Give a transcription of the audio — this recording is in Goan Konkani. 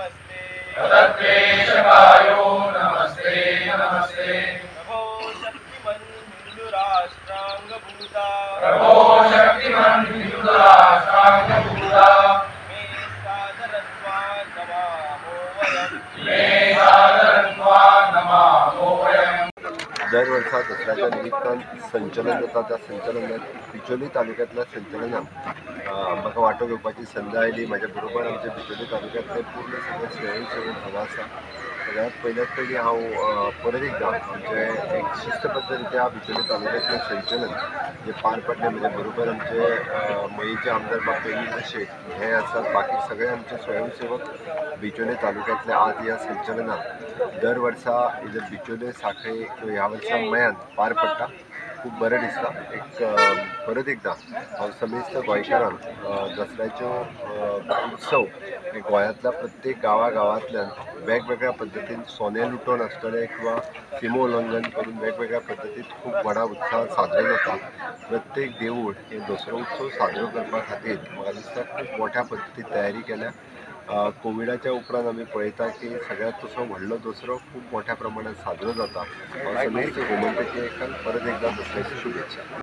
नमस्ते। तद्वेषकायो नमस्ते नमस्ते। प्रभो शक्तिमन् हिन्दुराष्ट्राङ्गभूता। प्रभो शक्तिमन् हिन्दुराष्ट्राङ्गभूता। मे सादरत्वा नमामो वयम्। मे सादरत्वा नमामो वयम्। दर वर्सा दसऱ्याच्या निमित्तान संचलन जाता। त्या संचलनात बिचोली तालुक्यांतल्या संचलनात म्हाका वांटो घेवपाची संद आयली। म्हाज्या बरोबर आमचे बिचोली तालुक्यांतले पूर्ण सगळे स्वयंसेवक हांगा आसा। सगळ्यांत पयल्यात पयलीं हांव परत एकदां आमचे एक शिस्तबद्ध रित्या बिचोली तालुक्यांतलें संचलन जे पार पडलें, म्हज्या बरोबर आमचे मयेचे आमदार बाब रवींद्र शेट हे आसात, बाकी सगळे आमचे स्वयंसेवक बिचोले तालुक्यांतले आज ह्या संचलनात दर वर्सा इधर बिचोले साखळे किंवा ह्या वर्सा मयान पार पडटा। खूब बरें दिसता। एक परत एकदां हांव समेस्त गोंयकारांक दसऱ्याच्यो उत्सव गोंयांतल्या प्रत्येक गांवा गांवांतल्यान वेगवेगळ्या पद्दतीन सोने लुटोवन आसतलें किंवा सिमो उल्लंघन करून वेगवेगळ्या पद्दतीन खूब व्हडा उत्साहान साजरो जाता। प्रत्येक देवूळ हे दसरो उत्सव साजरो करपा खातीर म्हाका दिसता खूब मोठ्या पद्दतीन तयारी केल्या। कोविडाच्या उपरांत आमी पळयता की सगळ्यांत तसो व्हडलो दसरो खूब मोठ्या प्रमाणात साजरो जाता। समेस्त गोमंतकीय परत एकदां दसऱ्याच्यो शुभेच्छा।